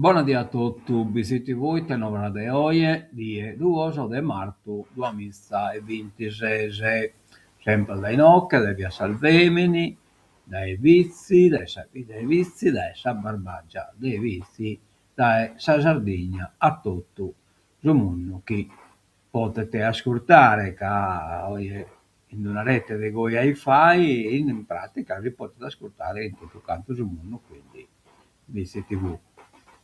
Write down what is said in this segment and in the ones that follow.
Bona die a totu, BCTV ite novas de oje, die duos de martu duamiza e bintises. Semper dae inoche, dae via Salvemini, dae Vitzi, dae sa bidda 'e Vitzi, dae sa Barbagia de Vitzi, dae sa Sardigna a totu su mundu chi podet ascurtare ca oje in una rete de goi hi-fi in pratica si podet ascurtare in totu cantu su mundu, quindi BCTV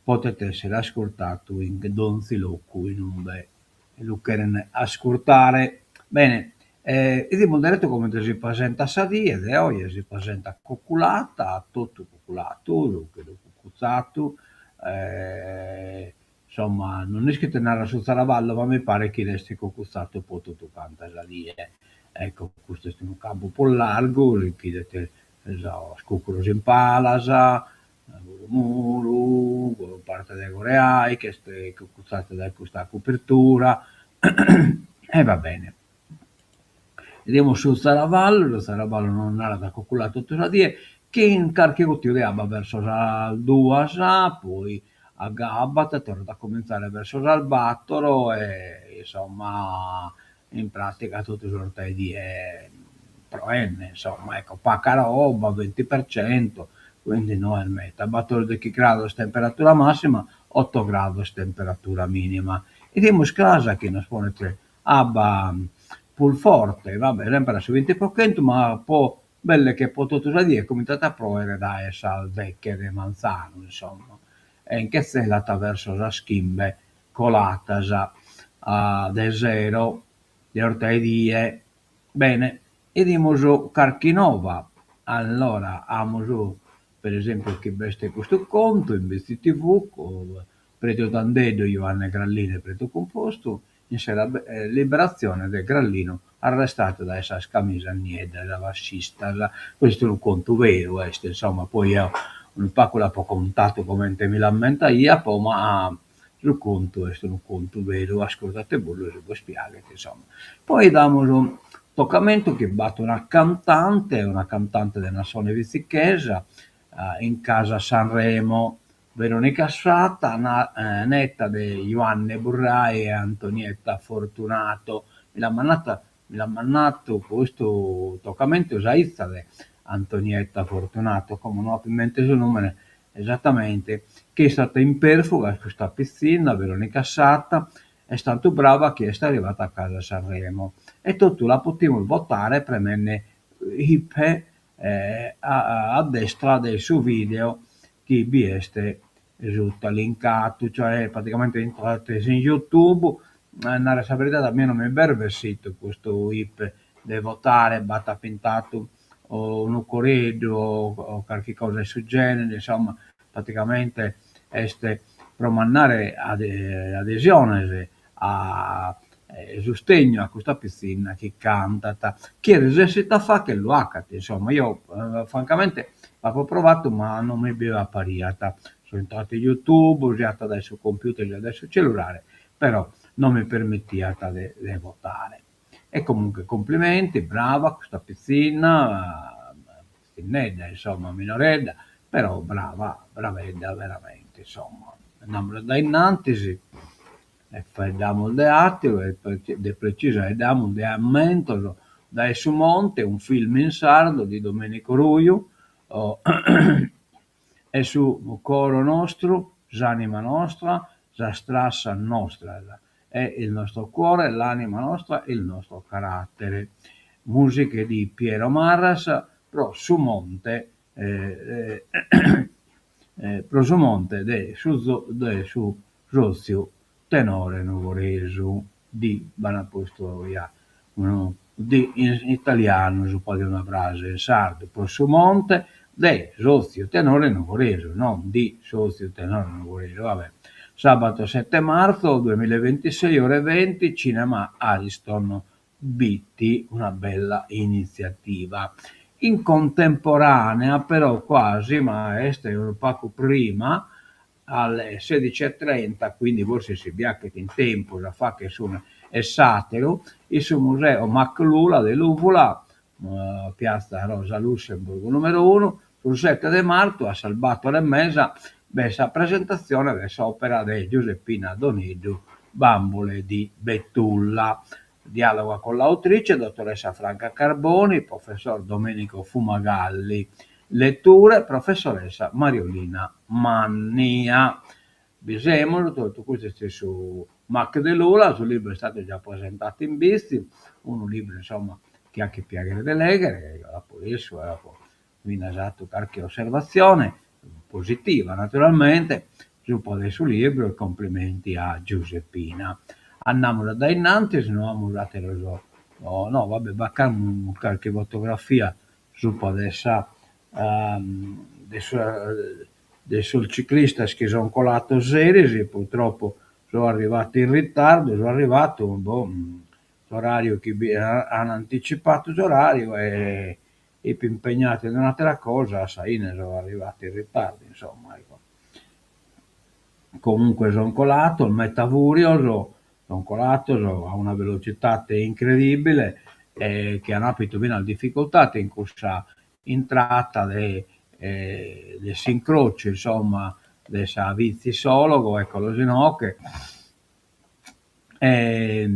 podet essere ascurtatu in donzi locu inube lu cheren ascurtare. Bene, 'idimus deretu comente si presentat sa die de oje, si presentat cuculata, totu cuculatu, su chelu cucutzatu, Insomma, non isco ite narat su zaravallu, ma mi paret chi restet cucutzatu po totu canta sa die. Ecco, custu est unu campu prus largu, chi 'idet sos cucuros in palas, Muru, parte de Goreai, chi est cucutzatu dae custa copertura, e va bene. 'Idimus su zaravallu, su zaravallu nos narat cuculatu totu sa die, chin carchi guttiu de abba verso sas duas, poi agabbat e torrat a comintzare verso sas battoro e insomma in pratica totu s'orta 'e die proende, insomma, ecco, paca roba, venti per cento, quindi no est meta, battordichi grados temperatura massima, otto grados temperatura minima. 'Idimus cras chi nos ponet abba prus forte, va bene, semper a su vinti pro chentu, ma po belle che po totu sa die comintzat a proere dae sas deche de manzanu, insomma, e nche tzelat verso sas chimbe colatas de sero de 'orta 'e die. Bene, 'idimus carchi nova, allora amus per esempiu chi b'est custu contu in BCTV, Predu Tandeddu, Juanne Grallinu e Predu Cumpostu, in sa liberatzione de Grallinu arrestatu dae sas camisas nieddas fascistas. Custu est unu contu beru est, insomma, poi eo unu pacu l'apo contatu comente mi l'ammentaia ma su contu est unu contu beru, ascurtatebulu si bos piaghet, insomma. Poi damus tocamentu chi b'at una cantante, una cantante de nascione vitzichesa in casa Sanremo, Veronica Satta, netta de Juanne Burrai e Antonietta Fortunato. Mi l'at mandata, mi l'at mandatu custu tocamentu sa 'izza de Antonietta Fortunato, como no apo in mente su numene esattamente, chi istat in Perfugas custa pitzinna, Veronica Satta, est tantu brava chi est arrivata a casa Sanremo e totu la potimus votare premende Ipe a destra de su video chi bi est suta linkatu, cioè praticamente intrates in YouTube, a narrer sa veridade a mie non mi b'est bessitu custu ipe de votare, b'at pintatu unu coreddu o carchi cosa 'e su genere, insomma praticamente est pro mandare adesiones a sustegnu a custa pitzinna chi cantat. Chie resessit a fagher lu 'acat, insomma, eo francamente l'apo provatu ma non mi bi apariat, so intratu in YouTube siat dae su computer siat dae su cellulare, però non mi permitiat de de votare. E comunque complimenti, brava custa pitzinna, pitzinnedda insomma, minoredda, però brava, bravedda veramente, insomma. Andamus a dae innantis E faeddamus de àteru e de precisu faeddamus de Ammentos dae su monte, un film in sardu di Domenico Ruiu e su coro nostru, s'anima nostra, sas trassas nostras, è il nostro cuore, l'anima nostra, il nostro carattere. Musiche di Piero Marras pro su monte pro su monte de su de su Sotziu Tenore Nugoresu, di b'an postu ja unu di in italianu supra de una frase in sardu, pro su monte de Sotziu Tenore Nugoresu, non di Sotziu Tenore Nugoresu, va bè. Sabato 7 marzo 2026 ore 20 Cinema Ariston Bitti, una bella initziativa. In contemporanea però quasi, ma est unu pacu prima, alle 16.30, quindi forsis si bi 'achet in tempus a fagher s'unu e s'ateru, in su Museo Mac Lula de Lùvula, piazza Rosa Lussemburgo numeru unu, su sette de martu a sas battor e mesa. b'est sa presentatzione de s'òpera de Giuseppina Doneddu Bambole di Betulla. Dialoga con l'autrice, dottoressa Franca Carboni, professor Domenico Fumagalli. Letture, professoressa Mariolina Mannia. Bi semus, totu custu est su Mac de Lula, su libru est istadu già presentadu in Bitzi, unu libru insomma chi 'achet piaghere de lèghere, eo l'apo lessu e apo finas 'atu carchi osservatzione, positiva naturalmente, supra de su libru e complimenti a Giuseppina. Andamus a dae innantis, no amus àteros, no va be' b'at carchi fotografia supra de sa de sa de sos ciclistas chi sun colados eris, purtroppo so arrivadu in ritardu, so arrivadu, boh, s'orariu chi bi an anticipadu s'orariu e 'ipo impegnadu in un'atera cosa, a sa 'ine so arrivadu in ritardu, insomma ecco. Comunque sun colados meta furios, sun colados a una velocitade incredibile e chi an apidu finas dificultade in cussa intrada de de s'incrociu insomma de sa Vitzi Sologo, eccolos inoghe, e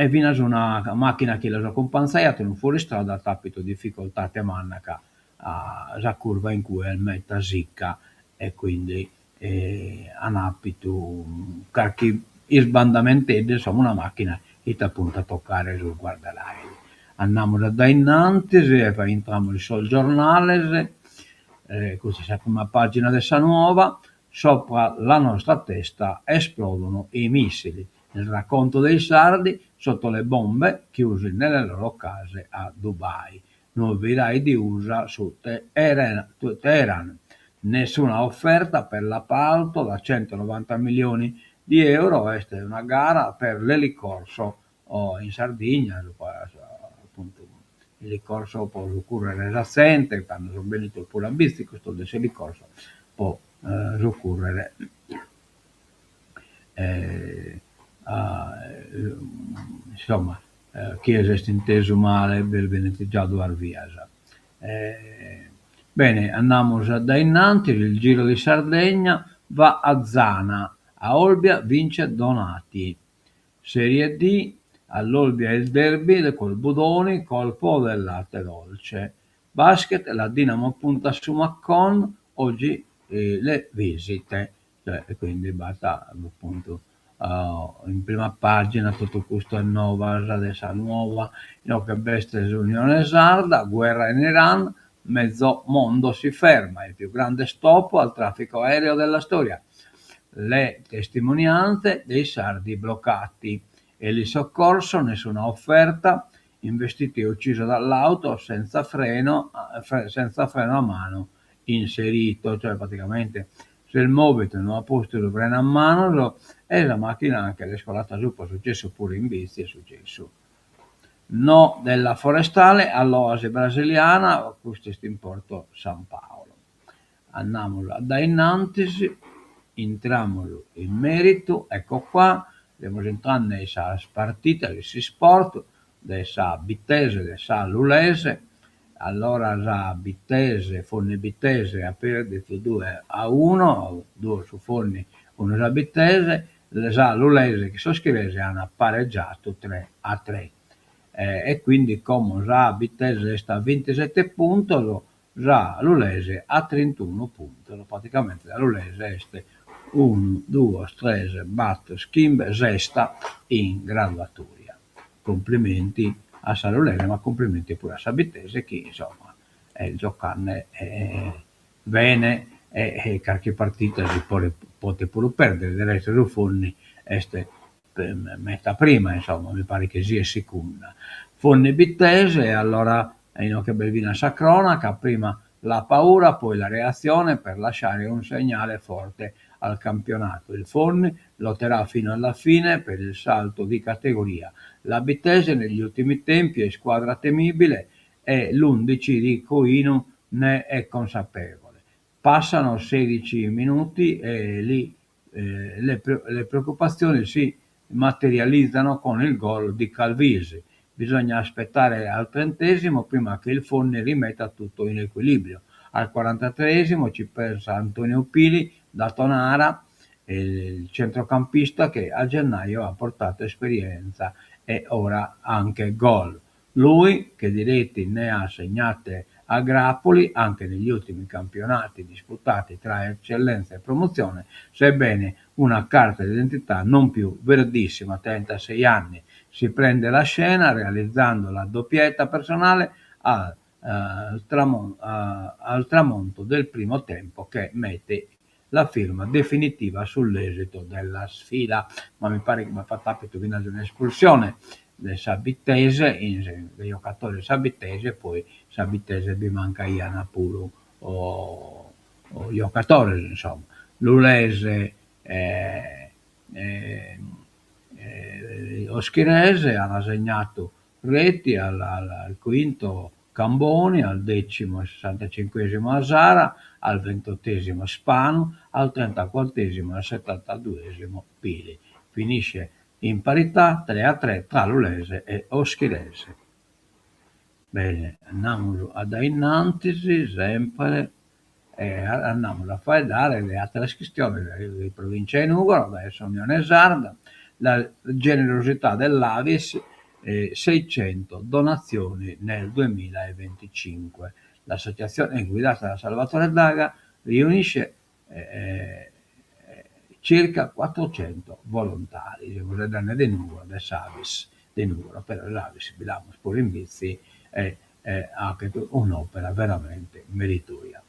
finas una macchina chi los acumpanzaiat, unu fuoristrada, at apidu dificultade manna ca sa curva in cue est meta sicca e quindi an apidu carchi isbandamenteddu, insomma una macchina 'it a puntu a toccare su guardrail. Andamus a dae innantis e intramus in sos giornales, custa est sa prima pagina de sa Nuova, sopra la nostra testa esplodono i missili, il racconto dei sardi sotto le bombe chiusi nelle loro case a Dubai. Nuovi raid USA su Teheran. Nessuna offerta per l'appalto da 190 milioni di euro, est una gara per l'elicorso in Sardigna, appuntu elicorso po sucurrere sa zente, cando sun bennidos puru a Bitzi custos de s'elicorso po sucurrere insomma chie s'est intesu male b'est bennidu già duas bias. Bene, andamus a dae innantis, il Giro di Sardegna va a Zana, a Olbia vince Donati. Serie D, all'Olbia il derby col Budoni, colpo del latte dolce. Basket, la Dinamo punta su Macon, oggi le visite. Cioè, e quindi b'at appuntu in prima pagina totu custas novas de sa Nuova, inoghe b'est s'Unione Sarda, guerra in Iran, mezzo mondo si ferma, il più grande stop al traffico aereo della storia. Le testimonianze dei sardi bloccati. Elisoccorso, nessuna offerta, investito e ucciso dall'auto senza freno, senza freno a mano inserito, cioè praticamente s'est mòvidu, no at postu su freno a mano e sa macchina che l'est colada supra, est successu puru in Bitzi, est successu. No della forestale all'oasi brasiliana, custu est in Porto San Paolo. Andamus a dae innantis, intramus in meritu, ecco qua, semus intrende in sas partitas, in s'isport de sa Bittese e de sa Lulese, allora sa Bittese, Fonni Bittese at perdidu due a uno, duos su Fonni, unu sa Bittese, sa Lulese chin s'Oschirese an pareggiadu tre a tre. E quindi como sa Bittese est a bintisette puntos, sa Lulese a trintunu puntos, praticamente sa Lulese est unu, duos, tres, bator, chimbe, sesta in graduatoria. Complimenti a sa Lulese ma complimenti puru a sa Bittese chi insomma est giocande bene e carchi partita si podet podet puru perdere, de restu su Fonni est meta prima insomma, mi paret chi siet segunda. Fonni Bittese allora inoghe b'est finas sa cronaca, prima la paura poi la reazione per lasciare un segnale forte al campionato. Il Fonni lotterà fino alla fine per il salto di categoria. La Bittese negli ultimi tempi è squadra temibile e l'undici di Coinu ne è consapevole. Passano 16 minuti e lì eh, le, le preoccupazioni si materializzano con il gol di Calvisi. Bisogna aspettare al trentesimo prima che il Fonni rimetta tutto in equilibrio. Al 43esimo ci pensa Antonio Pili da Tonara, il centrocampista che a gennaio ha portato esperienza e ora anche gol. Lui, che di reti ne ha segnate a grappoli anche negli ultimi campionati disputati tra eccellenza e promozione, sebbene una carta d'identità non più verdissima, 36 anni, si prende la scena realizzando la doppietta personale al, eh, tramon- eh, al tramonto del primo tempo che mette la firma definitiva sull'esito della sfida. Ma mi pare che b'apat apidu finas un'espulsione de sa Bittese, de giocatore de sa Bittese e poi sa Bittese bi mancaian puru giocatores insomma. Lulese e Oschirese an segnadu reti al al quinto Camboni, al decimo e sessantacinquesimo Asara, al ventottesimo Spanu, al trentaquattresimo e al settantaduesimo Pili. Finisce in parità 3-3 tra Lulese e Oschirese. Bene, andamus a dae innantis sempre e andamus a faeddare de ateras chistiones de provincia 'e Nugoro, dae s'Unione Sarda, la generosità dell'Avis, 600 donazioni nel 2025. L'associazione guidata da Salvatore Daga riunisce circa 400 volontari. Semus faeddende de Nugoro, de s'Avis de Nugoro, però s'Avis bi l'amus puru in Bitzi e 'achet un'opera veramente meritoria.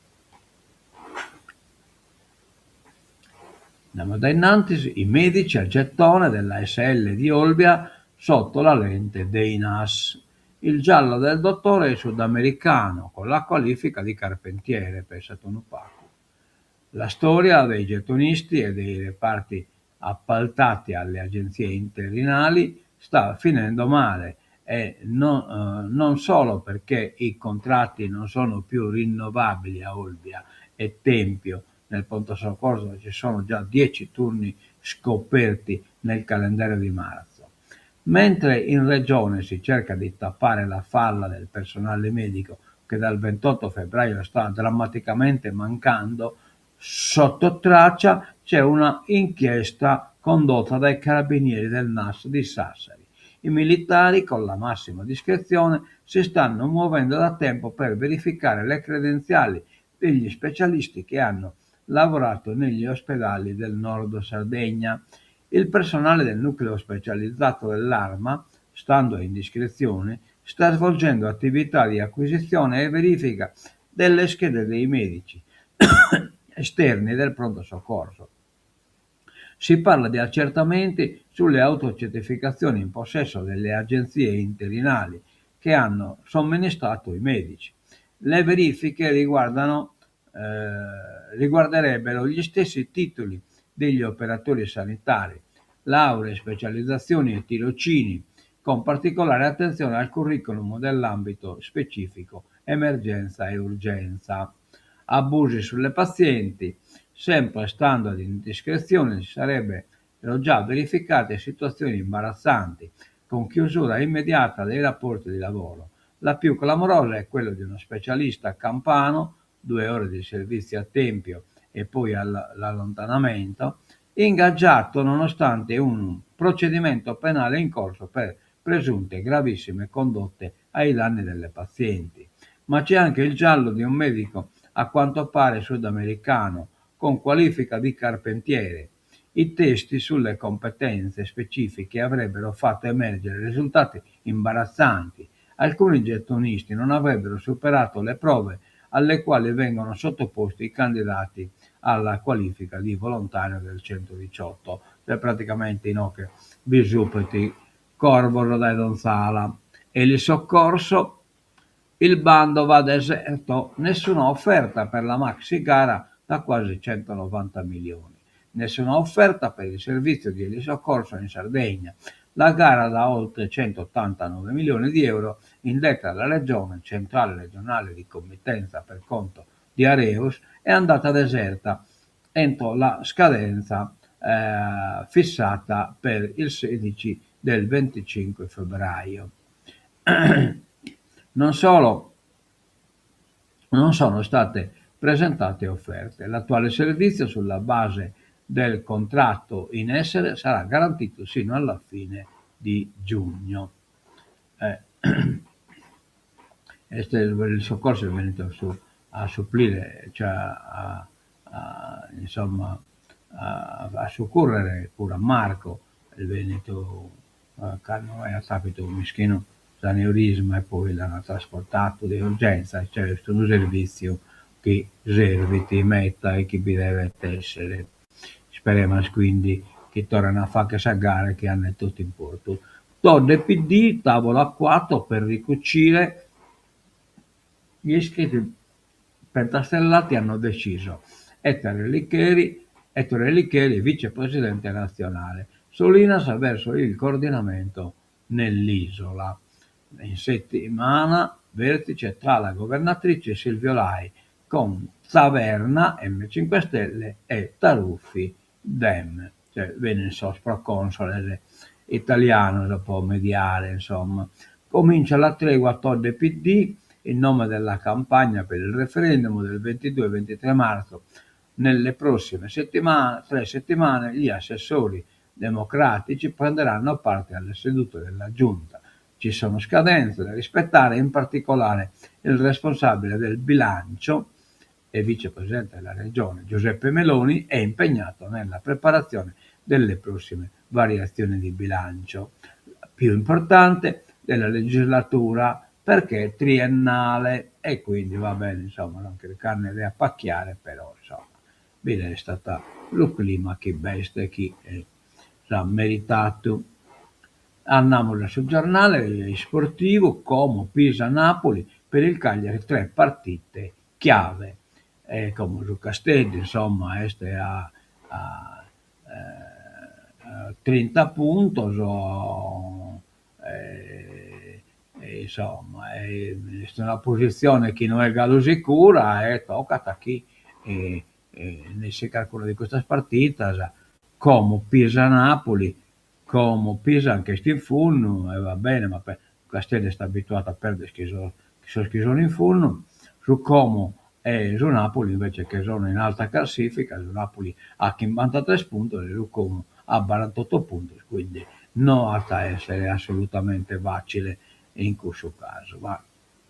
Andamus dae innantis, i medici a gettone dell'ASL di Olbia sotto la lente dei NAS. Il giallo del dottore è sudamericano con la qualifica di carpentiere, pensat unu pagu. La storia dei gettonisti e dei reparti appaltati alle agenzie interinali sta finendo male e no, non solo perché i contratti non sono più rinnovabili a Olbia e Tempio, nel pronto soccorso ci sono già 10 turni scoperti nel calendario di marzo. Mentre in regione si cerca di tappare la falla del personale medico che dal 28 febbraio sta drammaticamente mancando, sotto traccia c'è una inchiesta condotta dai carabinieri del NAS di Sassari. I militari, con la massima discrezione, si stanno muovendo da tempo per verificare le credenziali degli specialisti che hanno lavorato negli ospedali del nord Sardegna. Il personale del nucleo specializzato dell'Arma, stando a indiscrezioni, sta svolgendo attività di acquisizione e verifica delle schede dei medici esterni del pronto soccorso. Si parla di accertamenti sulle autocertificazioni in possesso delle agenzie interinali che hanno somministrato i medici. Le verifiche riguardano, eh, riguarderebbero gli stessi titoli degli operatori sanitari, lauree, specializzazioni e tirocini, con particolare attenzione al curriculum dell'ambito specifico emergenza e urgenza. Abusi sulle pazienti, sempre stando ad indiscrezioni, si sarebbero già verificate situazioni imbarazzanti, con chiusura immediata dei rapporti di lavoro. La più clamorosa è quella di uno specialista campano, due ore di servizio a Tempio e poi all'allontanamento, ingaggiato nonostante un procedimento penale in corso per presunte gravissime condotte ai danni delle pazienti. Ma c'è anche il giallo di un medico a quanto pare sudamericano con qualifica di carpentiere. I testi sulle competenze specifiche avrebbero fatto emergere risultati imbarazzanti. Alcuni gettonisti non avrebbero superato le prove alle quali vengono sottoposti i candidati alla qualifica di volontario del 118, cioè praticamente inoghe bi supet corbos dae donz'ala. Elisoccorso, il bando va deserto, nessuna offerta per la maxi gara da quasi 190 milioni. Nessuna offerta per il servizio di elisoccorso in Sardegna. La gara da oltre 189 milioni di euro indetta dalla Regione, centrale regionale di committenza per conto di Areus, è andata deserta entro la scadenza eh, fissata per il 16 del 25 febbraio. Non solo. Non sono state presentate offerte. L'attuale servizio, sulla base del contratto in essere, sarà garantito sino alla fine di giugno. Est s'elisoccorso est bennidu su a suplire, cioè a a insomma a succurrere puru a Marco, est bennidu cando aiat apidu mischinu s'aneurisma e poi l'an trasportadu de urgenza, cioè est unu servitziu chi servit meda e chi bi devet essere. Isperemus quindi chi torren a fagher sa gara e chi andet totu in portu. Todde PD, tavolo a quattro per ricucire gli iscritti pentastellati hanno deciso. Ettore Licheri, Ettore Licheri, vicepresidente nazionale. Solinas verso il coordinamento nell'isola. In settimana vertice tra la governatrice Silvio Lai con Taverna, M5 Stelle e Taruffi Dem. Cioè benint sos proconsoles italianos pro mediare, insomma. Comincia la tregua Todde PD in nome della campagna per il referendum del 22 e 23 marzo. Nelle prossime settimane, tre settimane gli assessori democratici prenderanno parte alle sedute della giunta. Ci sono scadenze da rispettare, in particolare il responsabile del bilancio e vicepresidente della regione Giuseppe Meloni è impegnato nella preparazione delle prossime variazioni di bilancio, più importante della legislatura perché è triennale e quindi va bene, insomma, non chircande de appachiare, però insomma, bi restat su clima chi b'est e chi s'at meritadu. Andamus a su giornale isportivu, Como, Pisa, Napoli, per il Cagliari tre partite chiave. E como su Casteddu insomma est a a trinta puntos e insomma est una positzione chi no est galu sicura e tocat chi nessi carcuna de custas partitas, como Pisa Napoli, como Pisa nch'est in fundu e va bene ma Casteddu est abituadu a perder chin sos sos chi sun in fundu, su Como e su Napoli invece che sono in alta classifica, su Napoli at chimbantatres puntos e su Como at barantotto puntos, quindi no at a essere assolutamente facile in cussu casu, ma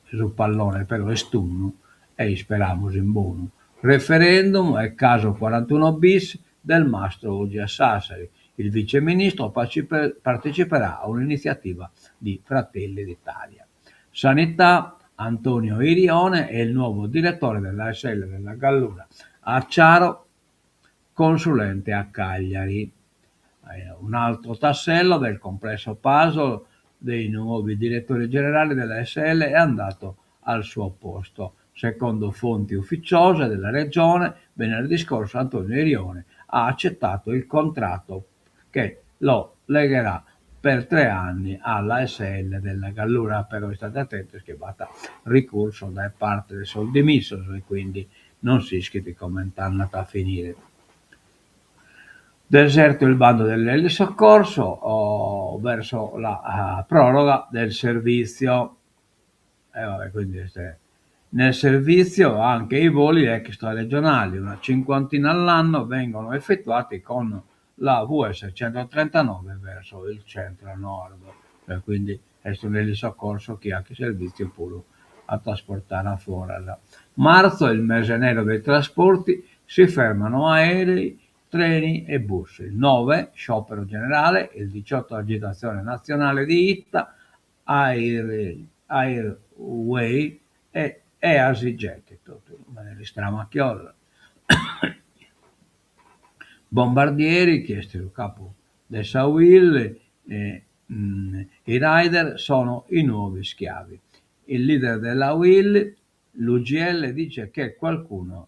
su pallone però est tundu e isperamus in bonu. Referendum e caso 41 bis Delmastro oggi a Sassari. Il viceministro parteciperà a un'iniziativa di Fratelli d'Italia. Sanità, Antonio Irione è il nuovo direttore dell'ASL della Gallura. Acciaro, consulente a Cagliari. Un altro tassello del complesso puzzle dei nuovi direttori generali dell'ASL è andato al suo posto. Secondo fonti ufficiose della regione, venerdì scorso Antonio Irione ha accettato il contratto che lo legherà per tre anni all'ASL della Gallura, però state attenti che b'at ricurso dae parte de sos dimissos e quindi non s'ischit comente andat a finire. Deserto il bando dell'elisoccorso oh, verso la proroga del servizio. E vabbè, quindi est nel servizio anche i voli extraregionali, una cinquantina all'anno vengono effettuati con la VS 139 verso il centro-nord. E quindi est un'elisoccorso chi at servitziu puru a trasportare a foras. Marzo è il mese nero dei trasporti, si fermano aerei, treni e bus. Il 9 sciopero generale, il 18 agitazione nazionale di ITA, Air, Airway e EasyJet, totu in manera istramachiosa. Bombardieri, chi est su capu de sa UIL, i rider sono i nuovi schiavi. Il leader della UIL, l'UGL, dice che qualcuno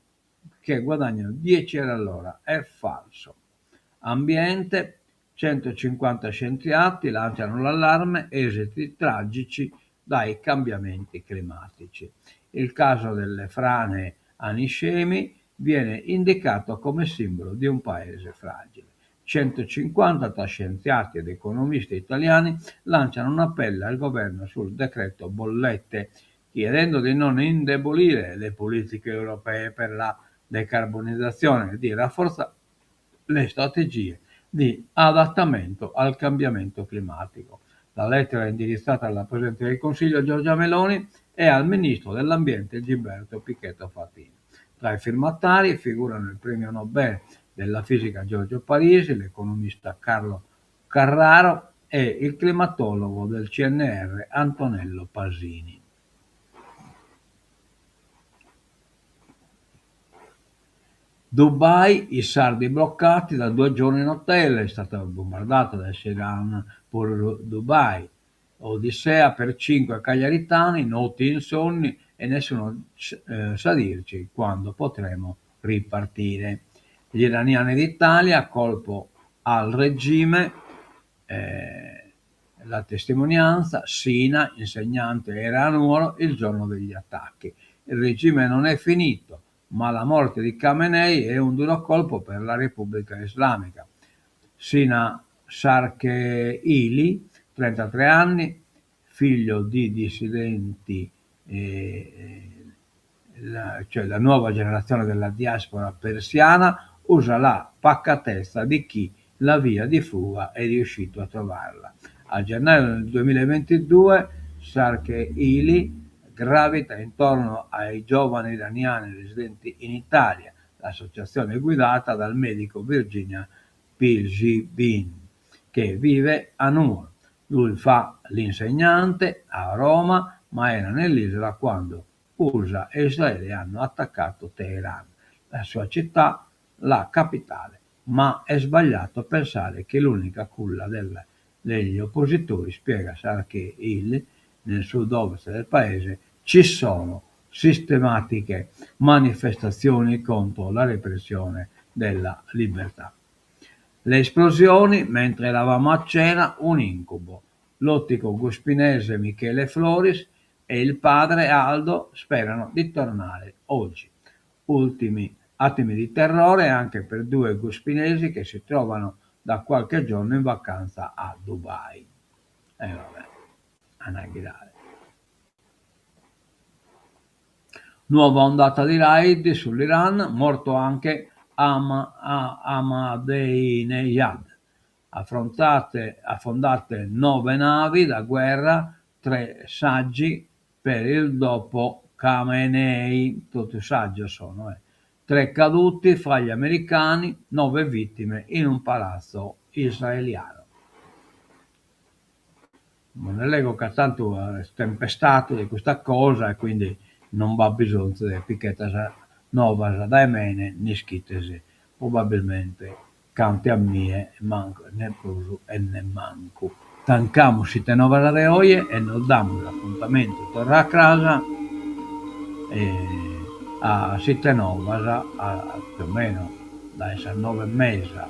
che guadagna 10 euro all'ora è falso. Ambiente, 150 scienziati lanciano l'allarme, esiti tragici dai cambiamenti climatici. Il caso delle frane a Niscemi viene indicato come simbolo di un paese fragile. 150 tra scienziati ed economisti italiani lanciano un appello al governo sul decreto bollette. Chiedendo di non indebolire le politiche europee per la decarbonizzazione e di rafforzare le strategie di adattamento al cambiamento climatico. La lettera è indirizzata alla Presidente del Consiglio Giorgia Meloni e al Ministro dell'Ambiente Gilberto Pichetto Fratin. Tra i firmatari figurano il premio Nobel della fisica Giorgio Parisi, l'economista Carlo Carraro e il climatologo del CNR Antonello Pasini. Dubai, i sardi bloccati da due giorni in hotel, è stata bombardata da Iran pure Dubai. Odissea per cinque cagliaritani, notti insonni e nessuno eh, sa dirci quando potremo ripartire. Gli iraniani d'Italia, colpo al regime, eh, la testimonianza, Sina, insegnante, era a Nuoro il giorno degli attacchi. Il regime non è finito, ma la morte di Khamenei è un duro colpo per la Repubblica Islamica. Sina Sarkeili, 33 anni, figlio di dissidenti, eh, la, cioè la nuova generazione della diaspora persiana, usa la pacatezza di chi la via di fuga è riuscito a trovarla. A gennaio del 2022 Sarkeili gravita intorno ai giovani iraniani residenti in Italia, l'associazione guidata dal medico Virginia Pilgibin, che vive a Nuoro. Lui fa l'insegnante a Roma, ma era nell'isola quando USA e Israele hanno attaccato Teheran, la sua città, la capitale. Ma è sbagliato pensare che l'unica culla del, degli oppositori, spiega Sarkeil, nel sud-ovest del paese, ci sono sistematiche manifestazioni contro la repressione della libertà. Le esplosioni, mentre eravamo a cena, un incubo. L'ottico guspinese Michele Floris e il padre Aldo sperano di tornare oggi. Ultimi attimi di terrore anche per due guspinesi che si trovano da qualche giorno in vacanza a Dubai. E eh, vabbè, anaghirare. Nuova ondata di raid sull'Iran, morto anche Ahmadinejad. Affrontate, affondate nove navi da guerra, tre saggi per il dopo Khamenei, tutti saggio sono, eh. Tre caduti fra gli americani, nove vittime in un palazzo israeliano. Non ne leggo ca tantu est tempestadu de custa cosa e quindi non b'at bisonzu de picchetas novas dae mene, nd'ischites probabilmente cantu a mie mancu ne prus e ne mancu. Tancamus s'Ite Novas de oje e nos damus apuntamentu torra a cras a s'Ite Novas a più o meno dae sas noe e mesa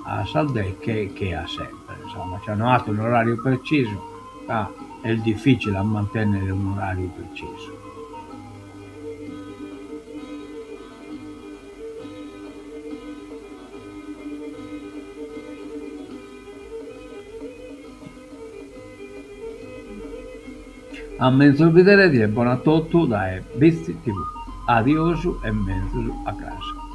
a sas deche che a sempre, insomma, cioè no at un'orariu precisu ca est dificile a mantennere un'orariu precisu. A menzus bidere die bona a totu dae Bitzi TV. Adiosu e menzus a cras.